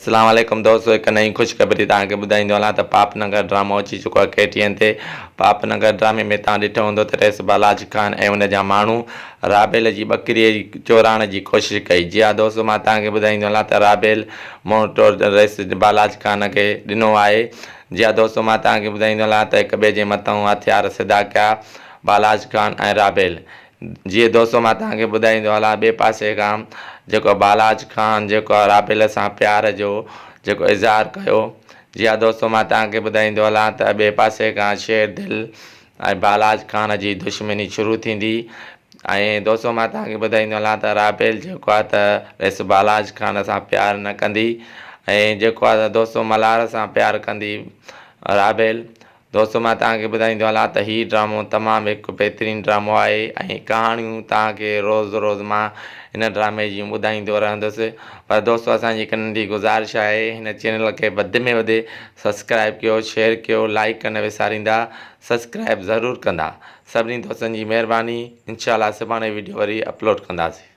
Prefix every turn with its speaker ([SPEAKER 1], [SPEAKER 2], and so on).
[SPEAKER 1] اسلام عليڪم دوستو هڪ نئين خوشخبري توهان کي ٻڌائيندو هلان ته پاپ نگر ڊرامو اچي چڪو آهي ڪي ٽي اين تي پاپ نگر ڊرامي ۾ توهان ڏٺو هوندو ته رئيس بالاچ خان ۽ ان جا ماڻهو رابيل جي ٻڪري چورائڻ جي ڪوشش ڪئي جي ها دوستو مان توهان کي ٻڌائيندو هلان ته رابيل موٽو رئيس بالاچ خان کي ڏنو آهي جي ها دوستو مان توهان کي ٻڌائيندو هلان ته هڪ ٻئي جي مٿان هٿيار سڌا ڪيا بالاچ خان ۽ رابيل جي دوستو مان توهان کي ٻڌائيندو هلان ٻئي پاسي کان جيڪو بالاچ خان جيڪو رابيل سان پيار جو جيڪو اظهار ڪيو جي ها دوستو مان توهان کي ٻڌائيندو هلان ته ٻئي پاسي کان شير دل ۽ بالاچ خان جي دشمني شروع ٿيندي ۽ دوستو مان توهان کي ٻڌائيندو هلان ته رابيل جيڪو آهي ته رئيس بالاچ خان سان پيار نه ڪندي ۽ جيڪو آهي ته دوستو ملهار سان پيار ڪندي رابيل دوستو مان توهان کي ٻڌائيندو هلان ته هي ڊرامو تمام هڪ بهترين ڊرامو آهي ۽ ڪهاڻيون توهان کي روز روز مان هن ڊرامي جون ٻڌائيندو رهندس پر دوستو اسان جي هڪ ننڍي گذارش آهي هن چينل کي وڌ ۾ وڌ سبسڪرائب ڪيو شيئر ڪيو لائيڪ نه وساريندا سبسڪرائب ضرور ڪندا سڀني دوستن جي مهرباني انشاء الله سڀاڻي ويڊيو وري اپلوڊ ڪنداسين.